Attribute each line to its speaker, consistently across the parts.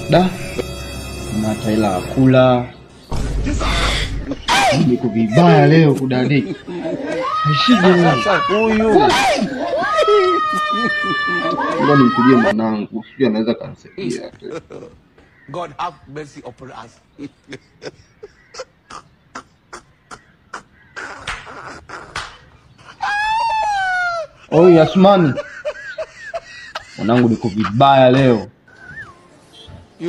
Speaker 1: Da. Na hata kula. Niko vibaya leo kudadeki. Nishije
Speaker 2: huyu.
Speaker 1: Ngoja nimpigie mwanangu, sijui anaweza kanisaidia.
Speaker 2: God have mercy upon us.
Speaker 1: Oi Asmani. Mwanangu niko vibaya leo.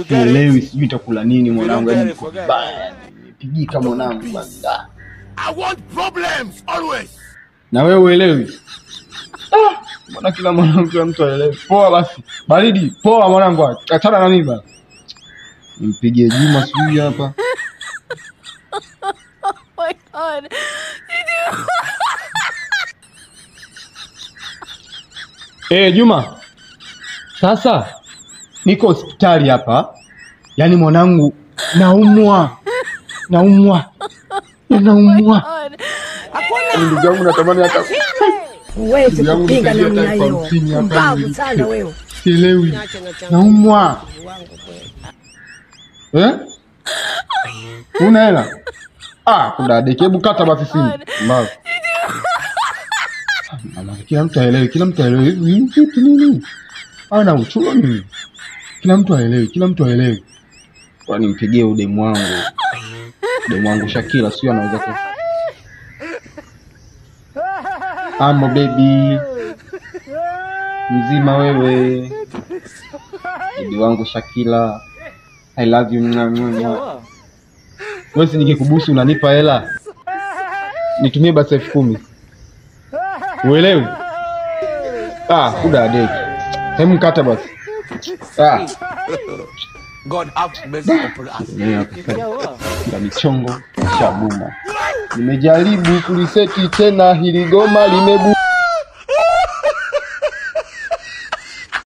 Speaker 1: Sielewi sijui nitakula nini mwanangu, yaani niko vibaya. Nipigika mwanangu bwana.
Speaker 2: I want problems always.
Speaker 1: Na wewe uelewi? Ah, mbona kila mwanangu kila mtu aelewi. Poa basi. Baridi, poa mwanangu. Achana na mimi bana. Nimpigie Juma sijui hapa.
Speaker 3: Oh my God.
Speaker 1: Eh, Juma. Sasa niko hospitali hapa. Yaani mwanangu naumwa. Naumwa. Naumwa. Ndugu yangu natamani hata
Speaker 4: wewe kupinga namna hiyo. Mbavu sana wewe.
Speaker 1: Sielewi. Naumwa. Eh? Una hela? Ah, kudadeki, hebu kata basi simu. Mbavu. Kila mtu aelewi, kila mtu aelewi. Vipi nini? Ana uchungu nini? Kila mtu aelewi, kila mtu aelewi. Kwa nimpigie udemu wangu. Demu wangu Shakira sio anaweza ku. Amo baby. Mzima wewe. Baby wangu Shakira. I love you. Wewe si nikikubusu unanipa hela? Nitumie basi 10,000. Uelewi? Ah, kuda deki. Hemu kata basi. Ah.
Speaker 2: God have mercy upon us.
Speaker 1: Na michongo cha buma. Nimejaribu kuliseti tena hili goma limebu.